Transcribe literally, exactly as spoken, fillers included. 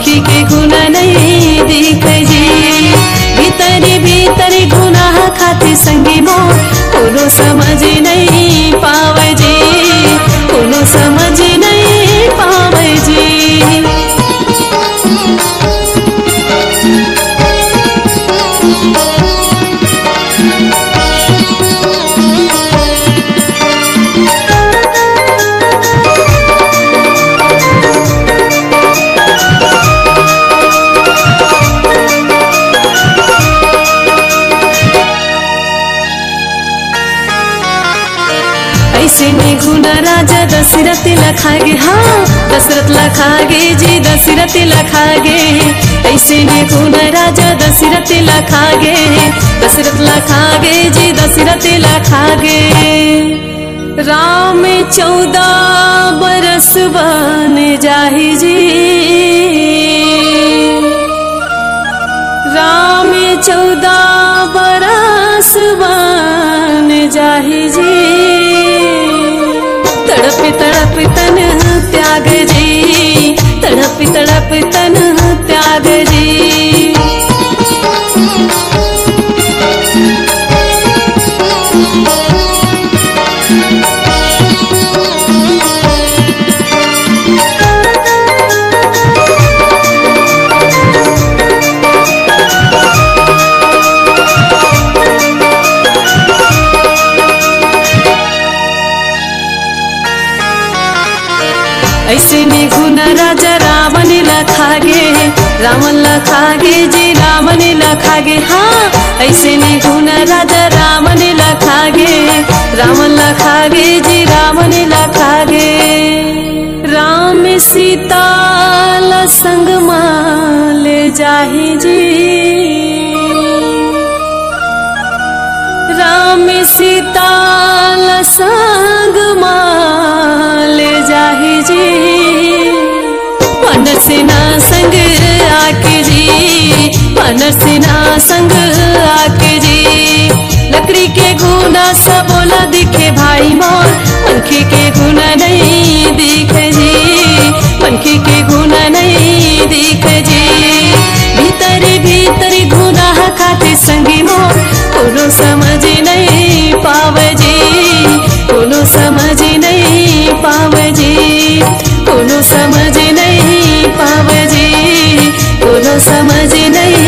के गुना नहीं दिखे जी, भीतरी भीतरी गुनाह खाती संगी मोर, कोनो समझ नहीं पावे जी, कोनो समझ नहीं पावे जी। ऐसे निगुना राजा दशरथ ला खागे, हाँ, दशरथ ला खागे जी, दशरथ ला खागे। ऐसे निगुना राजा दशरथ ला खागे, दशरथ ला खागे जी, दशरथ ला खागे। राम चौदह बरस बन जाही जी, राम चौदह बरस बन जाही जी। तड़प तड़प तन त्याग जी, तड़प तड़प तन त्याग जी। ऐसे निगुना राजा रावण ला खागे, रावण ला खागे जी, रावण ला खागे। हाँ, ऐसे निगुना राजा रावण ला खागे, रावण ला खागे जी, रावण ला खागे। राम सीता ला संग मा ले जाही जी, राम सीता ला संग मा ले जाही जी। वानर सेना संग आके जी, वानर सेना संग आके जी। लकड़ी के गुना सबो ला दिखे भाई मोर, मनखे के गुना नहीं दिखे जी, मनखे के गुना नहीं दिखे जी। भीतरी भीतरी गुनाह खाती संगी मोर, कोनो समझ नहीं पावे जी, कोनो समझ नहीं पावे जी, कोनो समझ नहीं पावे जी, कोनो समझ नहीं